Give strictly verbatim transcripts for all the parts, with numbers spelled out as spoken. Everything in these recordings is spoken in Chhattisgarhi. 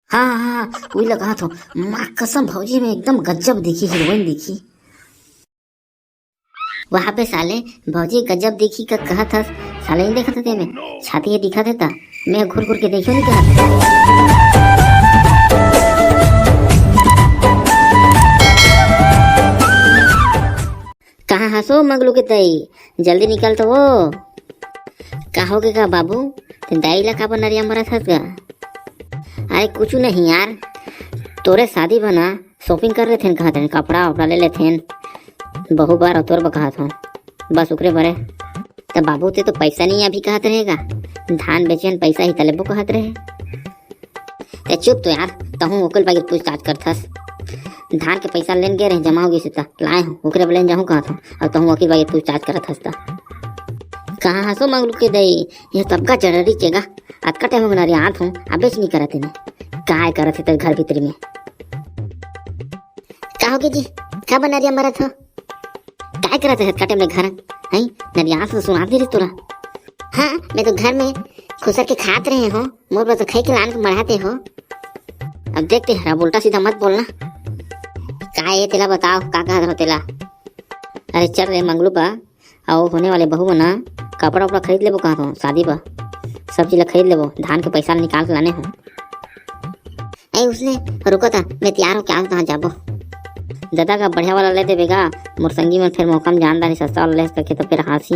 हाँ हाँ हाँ, उही ला कहत हो। माँ कसम भौजी में एकदम गजब दिखी, हीरोइन दिखी। वहाँ पे साले भौजी गजब दिखी का कहत हस, साले नहीं देखत हते में छाती ये दिखत हे ता, मैं घूर घूर के देखियो नहीं कहत। कहाँ हसो मगलू के दई, जल्दी निकल तो वो। का हो गे का बाबू, ते दाई ला काबर नरिया मरत हस गा? अरे कुछ नहीं यार, तोरे शादी बना शॉपिंग कर लेथेन कहत रहेन, कपड़ा वपड़ा ले लेथेन। बहु बर अउ तोर बर कहत हंव, बस ओकरे बरे। त बाबू ते तो पैसा नहीं अभी कहत रहेगा, धान बेचेन पैसा ही त लेबो कहत रहे। ते चुप तो यार, तहूँ ओकर बागे पूछताछ करत हस। धान के पैसा लेन गे रहे, जमा हो गइस त लाए हंव, ओकरे बर लेन जाहूँ कहत हंव, अउ तहूँ ओकर बागे पूछताछ करत हस त। कहाँ हसो मंगलू के दई, ये तबका जरूरी चेगा, अतका टाइम हो गे नरियात हंव, अबेच नहीं करत हे। काय करत हे तेरे घर भीतरी में? का हो गे जी? का बर नरिया मरत हो? काय करत हे अतका टाइम ले घर? हैं? नरिया से सुनात नहीं रही तोला? हाँ, मैं तो घर में खुसर के खात रहे हंव, मोर बर तो खाई के लान के मढ़ाते हो। अब देख ते हर, अब उल्टा सीधा मत बोलना। का ये तेला बताओ, का कहत हो तेला? अरे चल रे मंगलू बा, अउ होने वाले बहू बना, कपड़ा उपड़ा खरीद लेबो कहत हंव शादी बर, सब चीज ला खरीद लेबो, धान के पैसा ला निकाल के लाने हंव। ए उसने, रुको ता, मैं तैयार होके आत हंव, तहाँ जाबो। दादा का बढ़िया वाला ले देबे गा, मोर संगी मन फिर मौका में जान डारी सस्ता वाला ले सके तो फिर हासी।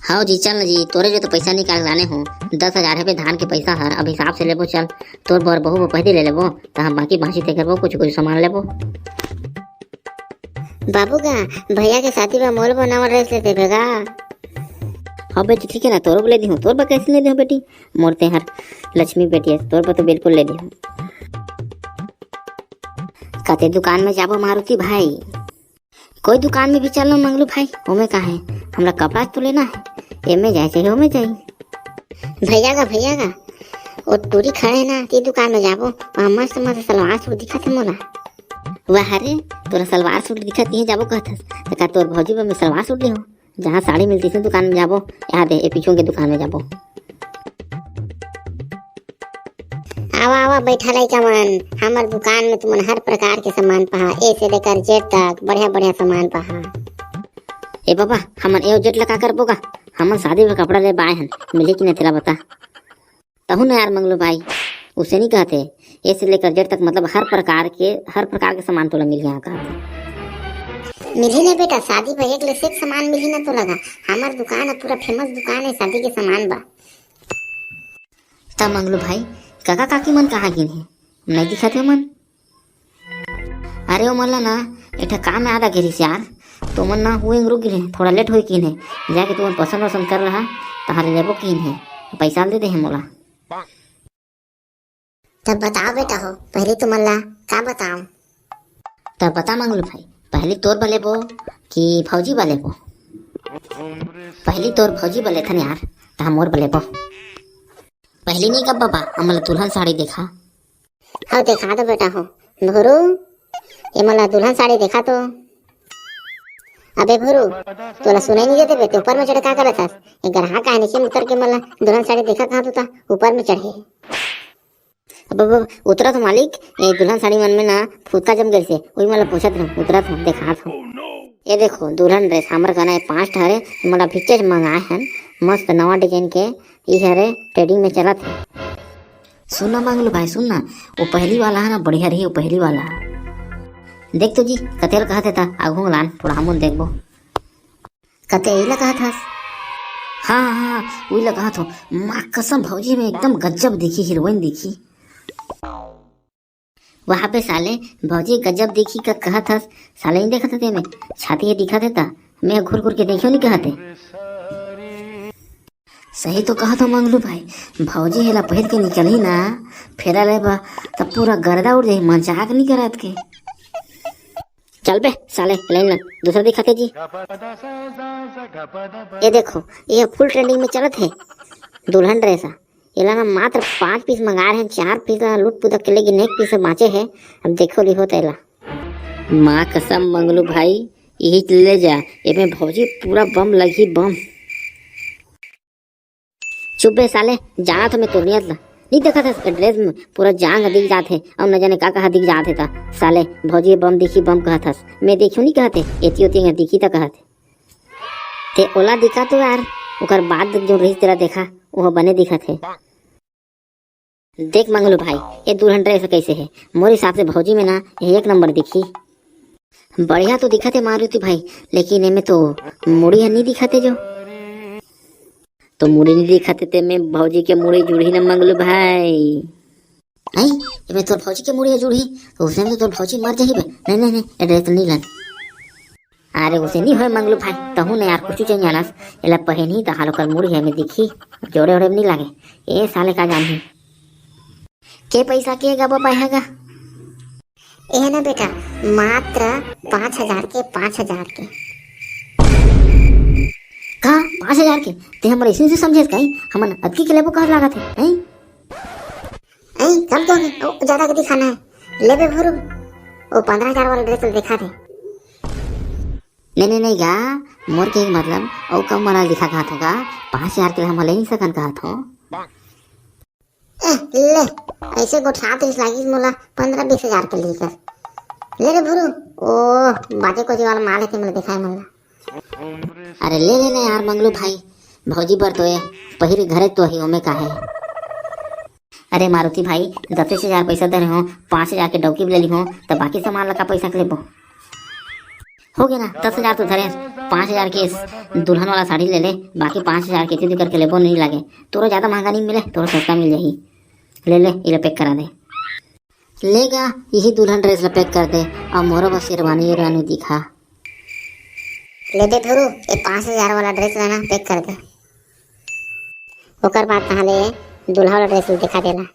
हाँ जी, चल ना जी, तोरे जो तो पैसा निकाल के लाने हंव, दस हजार हे बे धान के पैसा हर, अब हिसाब से लेबो चल, तोर बर बहू बर पहिली ले लेबो, तहाँ बाकी बाँची ते करबो, कुछ कुछ सामान लेबो। बाबू गा, भैया के शादी बर मोर बर नवा ड्रेस ले देबे गा। हाँ बेटी, ठीक है ना, तोर बर ले दिहूँ, तोर बर कैसे ले दिहूँ बेटी, मोर ते हर लक्ष्मी बेटी है, तोर बर तो बिल्कुल ले दिहूँ। कते दुकान में जाबो मारुति भाई? कोई दुकान में भी चल लो मंगलू भाई, ओमे का है, हमरा कपड़ा तो लेना है, एमे जाए चाहे ओमे जाए। भैया गा, भैया गा, वो टूरी खड़े है ना, ती दुकान में जाबो, वहाँ मस्त मस्त सलवार सूट दिखत हे मोला। वाह रे, तोला सलवार सूट दिखत हे, जाबो कहत हस, त का तोर भौजी बर मैं सलवार सूट लेहूँ? जहाँ साड़ी मिलती से दुकान में जाबो, याद है, ये पीछू के दुकान में जाबो। आवा, आवा, बैठा लइका मन, हमर दुकान में तुमन हर प्रकार के सामान पहा, ए से लेकर जेड तक बढ़िया, बढ़िया सामान पहा। ए बाबा, हमन ए जेड ला का करबो गा? हमन शादी बर कपड़ा ले बाय हन, मिली कि नहीं तेला बता। तहु न यार मंगलू भाई, उसे नहीं कहते, ए से लेकर जेड तक, मतलब हर प्रकार के, हर प्रकार के सामान तोला मिल यहाँ कहते। मिली ना बेटा, शादी बर एक ले से एक सामान मिली ना तोला गा। हमर दुकान है, पूरा फेमस दुकान है शादी के सामान बा। त मंगलू भाई, काका काकी मन कहाँ गिन हे? नहीं दिखत हे मन। अरे ओ मन ला ना, एक ठा काम याद आ गे रिहिस यार, तो मन ना हुए रुक गिन हे, थोड़ा लेट होई गिन हे, जाके तुमन पसंद वसंद कर लहा, तहारे लेबो गिन हे, पैसा दे दे हे मोला। तब बताओ बेटा हो, पहले तुमन ला का बताओ? तब बता मंगलू भाई, पहली तोर बर लेबो कि भौजी बर लेबो? पहली तोर भौजी बर लेथन यार, तहाँ मोर बर लेबो। पहली नहीं का बाबा, हमला दुल्हन साड़ी देखा। हाँ देखा दो बेटा हो। भुरू, ये मोला दुल्हन साड़ी देखा तो। अबे भुरू, तोला सुनाई नहीं देते बे, ते ऊपर में चढ़ का करत हस? ये ग्राहक आए नीचे में उतर के मोला दुल्हन साड़ी देखा कहाँ तो था, ऊपर में चढ़े। अब, अब उतरत हो मालिक, ये दुल्हन साड़ी मन में ना फुदका जम गइसे, वही मोला पूछत रहूं, उतरत हो, देखात हो। ये देखो दुल्हन ड्रेस हमर कना ये पांच ठा हरे, मोला भिच्चेच मंगाए हन, मस्त नवा डिजाइन के, ई हरे ट्रेंडिंग में चलत हे। सुन ना मंगलू भाई, सुन ना, वो पहली वाला है ना, बढ़िया रही वो पहली वाला। देख तो जी, कतेल कहत हे ता, आगू लान, थोड़ा हमन देखबो। कते एला कहत हस? हाँ, हाँ, हाँ, उही ला कहत हो। माँ कसम भौजी में एकदम गजब दिखी, हीरोइन दिखी। वहाँ पे साले भौजी गजब दिखी का कहत हस, साले नहीं देखत हे ते में, छाती ये दिखत हे ता, मैं घूर घूर के देखियो नहीं कहत हे। सही तो कहत हो मंगलू भाई, भौजी हेला पहिर के निकलही ना, फेरा लेबा, तब पूरा गर्दा उड़ जाही, मजाक नहीं करत के। चल बे साले, लाइन ला, दूसरा दिखाते जी। ये देखो, ये फुल ट्रेंडिंग में चलत हे दुल्हन ड्रेस। एला ना मात्र पांच पीस मंगा रहे हैं, चार पीस ला लूट पुदक के लेकिन एक पीस बांचे है। अब देखो ली होता एला। माँ कसम मंगलू भाई, यही ले जा, एमे भौजी पूरा बम लगी बम। चुप बे साले, जाना तो मैं तोर नियत ला। नहीं देखत हस, ड्रेस में पूरा जांग दिख जात हे, अउ न जाने का कहा दिख जात हे। त साले भौजी बम दिखी, बम कहत हस, मैं देखियो नहीं कहत हे, एती ओती दिखी त कहत हे। ते ओला दिखा तो यार, ओकर बाद जो रही तेला देखा, वो बने दिखत हे। देख मंगलू भाई, ये दुल्हन ड्रेस कैसे हे? मोर हिसाब से भौजी में ना ये एक नंबर दिखी। बढ़िया तो दिखत हे मारुति भाई, लेकिन एमे तो मुड़ी ह नहीं दिखत हे जो। तो मुड़ी नहीं दिखत हे ते में भौजी के मुड़ी जुड़ही ना मंगलू भाई। नहीं, एमे तोर भौजी के मुड़ी ह जुड़ही, तो उसने तो तोर भौजी मर जाही बे। नहीं नहीं नहीं, ये ड्रेस तो नहीं लन। अरे उसे नहीं होय मंगलू भाई, तहू ने यार कुछ चल जानस। एला पहनही त हाल ओकर मुड़ी ह में दिखी, जोड़े ओड़े में नहीं लागे। ए साले का जानही। के पैसा के गबो पाए गा? ए ना बेटा, मात्र पाँच हजार के, पाँच हजार के। का? पाँच हजार के? ते हमर ऐसे से समझे कहीं, हमन अतकी के लेबो कहत लागत हे, नहीं? ऐ, कम तो है, ओ, ज्यादा के दिखाना है। ले बे भुरू, ओ पंद्रह हजार वाला ड्रेस दिखा दे। नहीं, नहीं, नहीं गा, मोर के मतलब, ओ कम वाला दिखा कहत हो गा, पाँच हजार के हम ले नहीं सकन कहत हो। ए, ले, ऐसे गोठियात रहिस लागिस मोला, पंद्रह बीस हजार के लेकर। ले रे भुरू, ओ, बाजे कोजी वाला माल है, ते मोला दिखाए मोला। अरे ले लेना यार मंगलू भाई, भौजी बर तो ये पहिरे घरे तो ही ओमे का है। अरे मारुति भाई, दस हजार पैसा धरे हो, पाँच हजार के डौकी ले ली हो, तो बाकी सामान ला का पैसा के लेबो? हो गया ना, दस हजार तो धरे, पाँच हजार के इस दुल्हन वाला साड़ी ले ले, बाकी पाँच हजार के इतनी करके लेबो नहीं लागे। तोरो ज्यादा महंगा नहीं मिले, तोरो सस्ता मिल जाही। ले ले, इला पैक करा दे। लेगा, यही दुल्हन ड्रेस ला पैक कर दे, और मोरो बस शेरवानी वेरवानी दिखा। ले दे धुरू, ये पाँच हजार वाला ड्रेस ला ना पैक कर दे। ओकर बाद तहाँ ले दूल्हा वाला ड्रेस ला दिखा देला।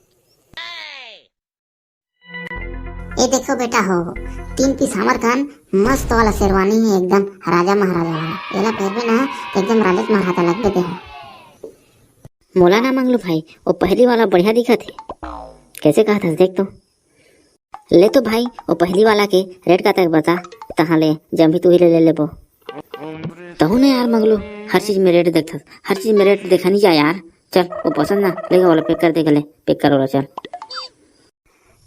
ये देखो बेटा हो, तीन पीस हमर कन मस्त वाला शेरवानी है, एकदम राजा महाराजा वाला। एला पहनबे ना, तो एकदम राजा महाराजा लगबे ते है। मोला ना मंगलू भाई, वो पहली वाला बढ़िया दिखत हे। कैसे कहत हस, देख तो। ले तो भाई, वो पहली वाला के रेट का तक बता, तहाँ ले जब भी तू ही ले, ले लेबो। तहू ने यार मंगलू, हर चीज में रेट देखत हस, हर चीज में रेट देखा नहीं जा यार। चल, वो पसंद ना, लेगा वाला पैक कर दे, गले पैक कर वाला, चल।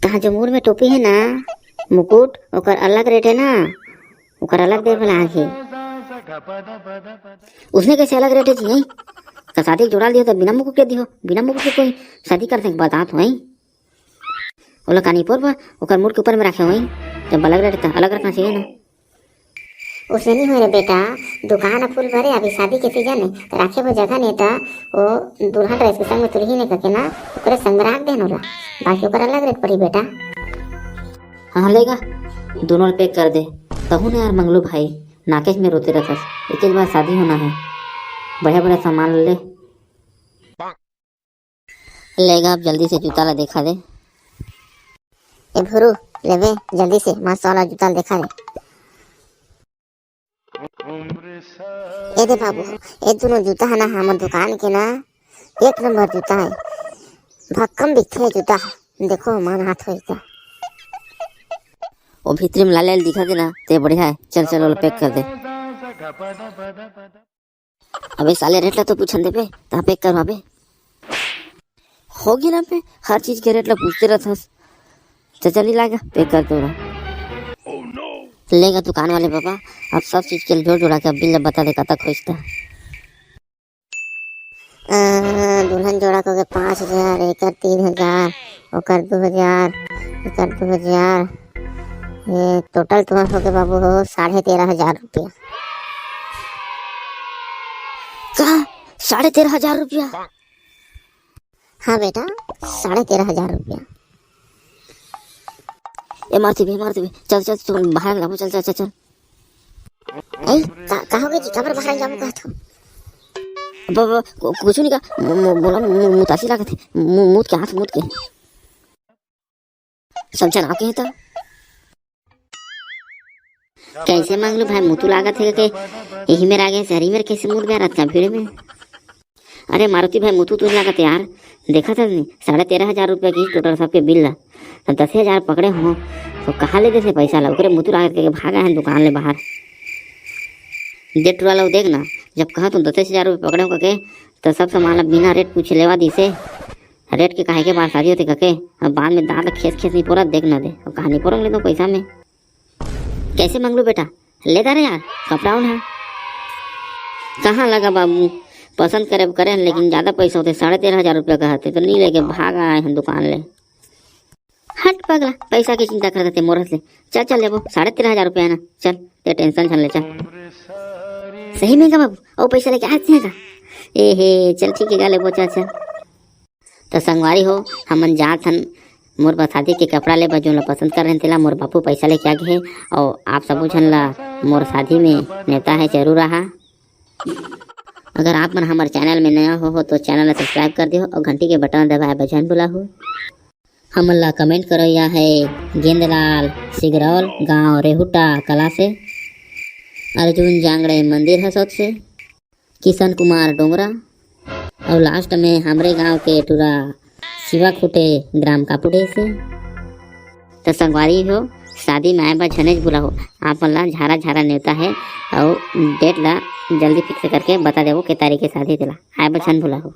तहाँ जो मुड़ में टोपी है ना, मुकुट, ओकर अलग रेट है ना, ओकर अलग दे वाला आगे। उसने कैसे अलग रेट है जी, हैं? तो शादी के जोड़ा दियो तो बिना मुकुट के दियो, बिना मुकुट के कोई शादी कर सके, बता तो, हैं? ओला कानी पोर बा, ओकर मुड़ के ऊपर में रखे होई, जब अलग रेट तो अलग रखना चाहिए ना। उसने नहीं होय रे बेटा, दुकान ह फुल भरे, अभी शादी के सीजन है, तो राखे वो जगह नहीं था, वो दूल्हा ड्रेस के संग में तुरही ने करके ना, ओकरे संग में राख देन ओला, बाकी ओकर अलग रेट पड़ी बेटा। हाँ, लेगा, दोनों पैक कर दे। तहू ने यार मंगलू भाई, नाकेश में रोते रहता, एक बार शादी होना है, बढ़िया बढ़िया सामान ले। लेगा, अब जल्दी से जूता ला देखा दे। ए भुरू, लेबे जल्दी से मस्त वाला जूता ला देखा दे। ए दे बाबू, ए दोनों जूता है ना हमर दुकान के ना, एक नंबर जूता है, भक्कम बिकथे जूता है, देखो मन हाथ होई का। वो भीतरी में लाल लाल दिखा के ना, ते बढ़िया है, चल चल, वो पैक कर दे। अबे साले, रेट ला तो पूछन दे बे, तहाँ पैक करवाबे। हो गया ना बे, हर चीज के रेट ला पूछते रहत हस। चल चल, नहीं लाएगा, पैक कर दो ना। लेगा दुकान वाले बाबा, अब सब चीज के जोड़ जोड़ा के अब बिल ला बता दे, कतक होइस त। अ, दुल्हन जोड़ा को के पाँच हजार, एकर तीन हजार, ओकर दो हजार, एकर दो हजार, ये टोटल तुम्हार हो गए बाबू हो साढ़े तेरह हजार रुपया। का? साढ़े तेरह हजार रुपया? हाँ बेटा, साढ़े तेरह हजार रुपया। ए मारती बे, मारती बे, चल चल, चल बाहर लाबो, चल चल चल चल। ए, का, का हो गया जी, काबर बाहर जाबो कहत हो? ब-, ब-, कु-, कुछ नहीं का, मु-, मु-, मोला मु-, मुतासी लागत है, मु-, मूत के, हाथ मूत के। सब झन आके हैं तो। कैसे मंगलू भाई, मुतू लागत है के? यही मेर आगे शहरी मेर कैसे मुत बे रात का भीड़ में? अरे मारुति भाई, मुतू तो लागत है यार, देखा था नहीं, साढ़े तेरह हजार रुपया की टोटल सबके बिल ला, तो दस हजार पकड़े हो, तो कहाँ ले देते पैसा ला? ओकरे मुतू लागत के भागा है दुकान ले बाहर। दे टुरा लो, देख ना, जब कहा तुम दस हजार रुपये पकड़े हो के, तो सब सामान ला बिना रेट पूछे लेवा दी से। रेट के काहे के बात शादी होथे कके? अब बाद में दांत खेस खेस निपोरत देख न दे। अब कहा निपोरंग ले तो पैसा में। कैसे मंगलू बेटा, ले दा रे यार कपड़ा उन हा। कहाँ लगा बाबू, पसंद करे करे हन, लेकिन ज्यादा पैसा होथे, साढ़े तेरह हजार रुपया कहते तो नहीं लेके भाग आए हैं दुकान ले। हट पगला, पैसा की चिंता करत हे मोर से। चल चल लेबो, साढ़े तेरह हजार रुपया है ना, चल ते टेंशन झन ले चल। सही में का बाबू, अउ पैसा लेके आते हैं का? ए हे, चल ठीक है गा लेबो, चल चल। तो संगवारी हो, हमन जात हन मोर बर शादी के कपड़ा लेबा, जोन ला पसंद कर रहेन तेला। मोर बापू पैसा लेके आ गे हे, अउ आप सबो झन ला मोर शादी में नेवता है, जरूर आहा। अगर आप मन हमर चैनल में नया हो, हो तो चैनल ला सब्सक्राइब कर दियो अउ घंटी के बटन दबाए बर झन भुलाहू। हमन ला कमेंट करो, या है गेंदलाल सिगरौल, गांव रेहुटा कला से, अर्जुन जांगड़े मंदिर हसौद से, किशन कुमार डोंगरा, अउ लास्ट में हमरे गांव के टूरा शिवा खुटे, ग्राम कापुड़े से। तो संगवारी हो, शादी में आए बर झनेच भुलाहू, आप मन ला झारा झारा नेवता है, अउ डेट ला जल्दी फिक्स करके बता देबो के तारीख के शादी तेला, आए बर झन भुलाहू।